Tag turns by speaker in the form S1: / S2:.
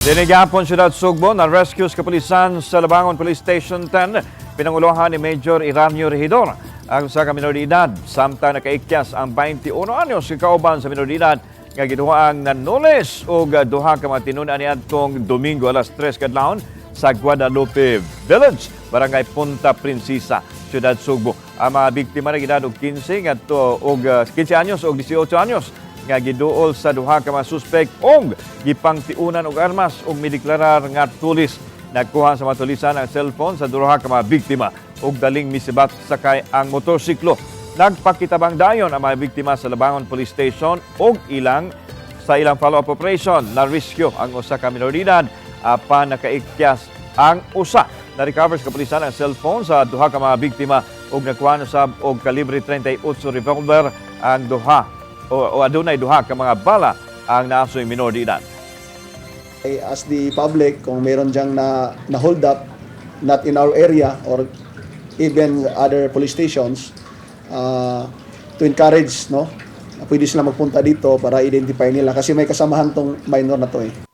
S1: Dinhi gihapon siyudad Sugbo, na rescue sa kapulisan sa Labangon Police Station 10, pinanguluhan ni Major Iranio Regidor, ang usa ka minor de edad. Samtang nakaikyas ang 21 anyos sa kauban sa minor de edad nga giduhaang nanulis og duha ka mga tinun-an niadtong Domingo alas 3 kadlawon sa Guadalupe Village, Barangay Punta Princesa, Siyudad Sugbo. Ang mga biktima na edad og 15 ngadto og 15 anyos og 18 anyos nga giduol sa duha ka mga suspect og gipangtiunan og armas ug mideklarar nga tulis. Nagkuha sa mga tulisan ang cellphone sa duha ka mga biktima ug daling misibat sakay ang motorsiklo. Nagpakitabang dayon ang mga biktima sa Labangon Police Station ug ilang sa ilang follow-up operation na rescue ang usa ka minor de edad apan nakaikyas ang usa. Na-recover sa kapulisan ang cellphone sa duha ka mga biktima ug nakuha usab og kalibre 38 revolver ang duha o adunay duha ka mga bala ang naasoy minor de edad.
S2: I ask the public kung meron diyang na hold up not in our area or even other police stations to encourage, no, pwede sila magpunta dito para identify nila kasi may kasamahan tong minor na to eh.